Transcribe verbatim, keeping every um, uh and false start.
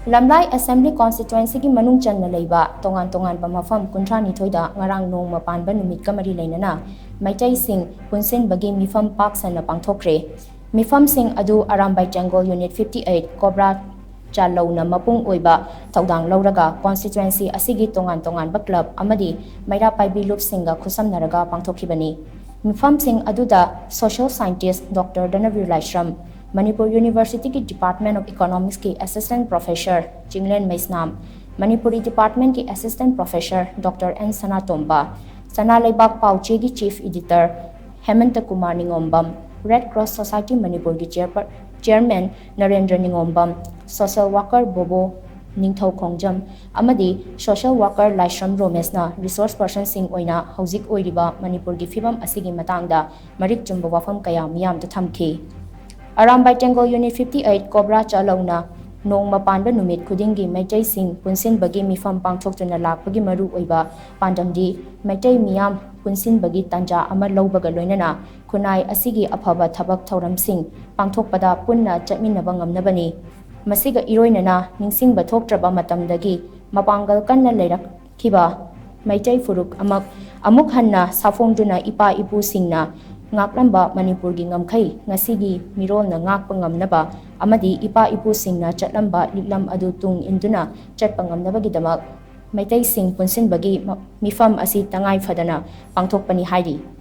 ꯂꯝꯂꯥꯏ assembly ꯀꯣꯟꯁꯇꯤꯇ꯭ꯋꯦꯟꯁꯤꯒꯤ ꯃꯅꯨꯡ ꯆꯟꯅ ꯂꯩꯕ ꯇꯣꯉꯥꯟ ꯇꯣꯉꯥꯟꯕ ꯃꯐꯝ ꯀꯨꯟꯊ꯭ꯔꯥꯅꯤꯊꯣꯏꯗ ꯉꯔꯥꯡ ꯅꯣꯡꯃ ꯄꯥꯟꯕ ꯅꯨꯃꯤꯠꯀ ꯃꯔꯤ ꯂꯩꯅꯅ ꯃꯩꯇꯩꯁꯤꯡ ꯄꯨꯟꯁꯤꯟꯕꯒꯤ ꯃꯤꯐꯝ ꯄꯥꯛ ꯁꯟꯅ ꯄꯥꯡꯊꯣꯛꯈ꯭ꯔꯦ꯫ ꯃꯤꯐꯝꯁꯤꯡ ꯑꯗꯨ Arambai Tenggol unit fifty eight cobra ꯆꯥꯂꯧꯅ ꯃꯄꯨꯡ ꯑꯣꯏꯕ ꯊꯧꯗꯥꯡ ꯂꯧꯔꯒ ꯀꯣꯟꯁꯇꯤꯇ꯭ꯋꯦꯟꯁꯤ ꯑꯁꯤꯒꯤ ꯇꯣꯉꯥꯟ ꯇꯣꯉꯥꯟꯕ ꯀ꯭ꯂꯕ ꯑꯃꯗꯤ ꯃꯩꯔꯥ ꯄꯥꯏꯕꯤ ꯂꯨꯞꯁꯤꯡꯒ ꯈꯨꯠꯁꯝꯅꯔꯒ ꯄꯥꯡꯊꯣꯛꯈꯤꯕꯅꯤ꯫ ꯃꯤꯐꯝꯁꯤꯡ ꯑꯗꯨꯗ social scientist doctor Dhanabir Laishram, Manipur ꯌꯨꯅꯤꯚꯔꯁꯤꯇꯤꯒꯤ ꯗꯤꯄꯥꯔꯠꯃꯦꯟ ꯑꯣꯐ ꯏꯀꯣꯅꯣꯃꯤꯛꯁꯀꯤ ꯑꯦꯁꯤꯁꯇꯦꯟꯠ ꯄ꯭ꯔꯣꯐꯦꯁꯔ ꯆꯤꯡꯂꯦꯟ ꯃꯩꯁꯅꯥꯝ, ꯃꯅꯤꯄꯨꯔꯤ ꯗꯤꯄꯥꯔꯠꯃꯦꯟꯒꯤ assistant professor doctor N Sanatomba, Sana Leibak ꯄꯥꯎꯆꯦꯒꯤ chief editor Hemanta Kumar Ningombam, red cross society ꯃꯅꯤꯄꯨꯔꯒꯤ ꯆꯤꯌꯔꯄꯔ-, chairman Narendra Ningombam, social worker Bobo Ningthou Khongjam ꯑꯃꯗꯤ ꯁꯣꯁꯤꯌꯦꯜ ꯋꯥꯔꯀꯔ ꯂꯥꯏꯁ꯭ꯔꯝ ꯔꯣꯃꯦꯁꯅ ꯔꯤꯁꯣꯔꯁ ꯄꯔꯁꯟꯁꯤꯡ ꯑꯣꯏꯅ ꯍꯧꯖꯤꯛ ꯑꯣꯏꯔꯤꯕ ꯃꯅꯤꯄꯨꯔꯒꯤ ꯐꯤꯕꯝ ꯑꯁꯤꯒꯤ ꯃꯇꯥꯡꯗ ꯃꯔꯤꯛ ꯆꯨꯝꯕ ꯋꯥꯐꯝ ꯀꯌꯥ ꯃꯤꯌꯥꯝꯗ ꯊꯝꯈꯤ꯫ Arambai Tenggol unit fifty eight cobra ꯆꯥꯂꯧꯅ ꯅꯣꯡꯃ ꯄꯥꯟꯕ ꯅꯨꯃꯤꯠ ꯈꯨꯗꯤꯡꯒꯤ ꯃꯩꯇꯩꯁꯤꯡ ꯄꯨꯟꯁꯤꯟꯕꯒꯤ ꯃꯤꯐꯝ ꯄꯥꯡꯊꯣꯛꯇꯨꯅ ꯂꯥꯛꯄꯒꯤ ꯃꯔꯨꯑꯣꯏꯕ ꯄꯥꯟꯗꯝꯗꯤ ꯃꯩꯇꯩ ꯃꯤꯌꯥꯝ ꯄꯨꯟꯁꯤꯟꯕꯒꯤ ꯇꯥꯟꯖꯥ ꯑꯃ ꯂꯧꯕꯒ ꯂꯣꯏꯅꯅ ꯈꯨꯟꯅꯥꯏ ꯑꯁꯤꯒꯤ ꯑꯐꯕ ꯊꯕꯛ ꯊꯧꯔꯝꯁꯤꯡ ꯄꯥꯡꯊꯣꯛꯄꯗ ꯄꯨꯟꯅ ꯆꯠꯃꯤꯟꯅꯕ ꯉꯝꯅꯕꯅꯤ꯫ ꯃꯁꯤꯒ ꯏꯔꯣꯏꯅꯅ ꯅꯤꯡꯁꯤꯡꯕ ꯊꯣꯛꯇ꯭ꯔꯕ ꯃꯇꯝꯗꯒꯤ ꯃꯄꯥꯡꯒꯜ ꯀꯟꯅ ꯂꯩꯔꯛꯈꯤꯕ ꯃꯩꯇꯩ ꯐꯨꯔꯨꯞ ꯑꯃ ꯑꯃꯨꯛ ꯍꯟꯅ ꯁꯥꯐꯣꯡꯗꯨꯅ ꯏꯄꯥ ꯏꯄꯨꯁꯤꯡꯅ ꯉꯥꯛꯂꯝꯕ ꯃꯅꯤꯄꯨꯔꯒꯤ ꯉꯝꯈꯩ ꯉꯁꯤꯒꯤ ꯃꯤꯔꯣꯜꯅ ꯉꯥꯛꯄ ꯉꯝꯅꯕ ꯑꯃꯗꯤ ꯏꯄꯥ ꯏꯄꯨꯁꯤꯡꯅ ꯆꯠꯂꯝꯕ ꯂꯤꯛꯂꯝ ꯑꯗꯨ ꯇꯨꯡ ꯏꯟꯗꯨꯅ ꯆꯠꯄ ꯉꯝꯅꯕꯒꯤꯗꯃꯛ ꯃꯩꯇꯩꯁꯤꯡ ꯄꯨꯟꯁꯤꯟꯕꯒꯤ ꯃ-, ꯃꯤꯐꯝ ꯑꯁꯤ ꯇꯉꯥꯏ ꯐꯗꯅ ꯄꯥꯡꯊꯣꯛꯄꯅꯤ ꯍꯥꯏꯔꯤ꯫